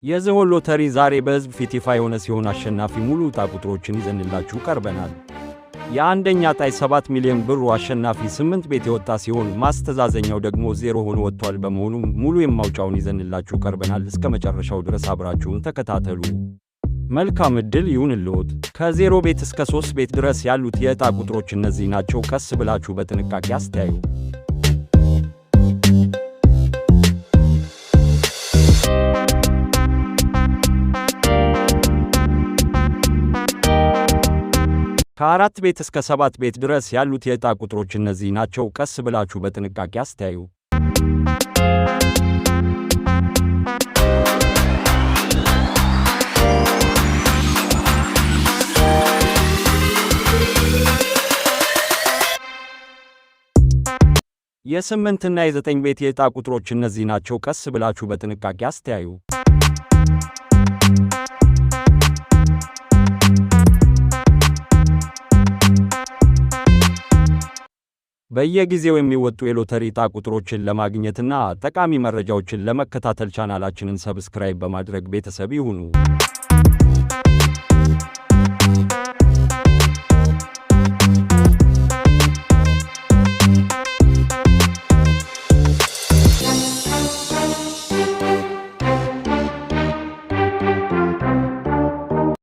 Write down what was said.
የዝሆን ሎተሪ ዛሬ በሕዝብ ፊት ይፋ የሆነ ሲሆን አሸናፊ ሙሉ ዕጣ ቁጥሮችን ይዘንላችሁ ቀርበናል። የአንደኛ ዕጣ 7 ሚሊዮን ብሩ አሸናፊ 8 ቤት የወጣ ሲሆን ማስተዛዘኛው ደግሞ 0 ሆኖ ወጥቷል። በመሆኑም ሙሉ የማውጫውን ይዘንላችሁ ቀርበናል። እስከ መጨረሻው ድረስ አብራችሁን ተከታተሉ። መልካም ዕድል ይሁንልዎት። ከ0 ቤት እስከ 3 ቤት ድረስ ያሉት የዕጣ ቁጥሮች እነዚህ ናቸው። ቀስ ብላችሁ በጥንቃቄ አስተያዩ። ከ4 ቤት እስከ 7 ቤት ድረስ ያሉት የዕጣ ቁጥሮች እነዚህ ናቸው። ቀስ ብላችሁ በጥንቃቄ አስተያዩ። የ8 እና የ9 ቤት የዕጣ ቁጥሮች እነዚህ ናቸው። ቀስ ብላችሁ በጥንቃቄ አስተያዩ። በየጊዜው የሚወጡ የሎተሪ ዕጣ ቁጥሮችን ለማግኘትና ጠቃሚ መረጃዎችን ለመከታተል ቻናላችንን subscribe በማድረግ ቤተሰብ ይሁኑ።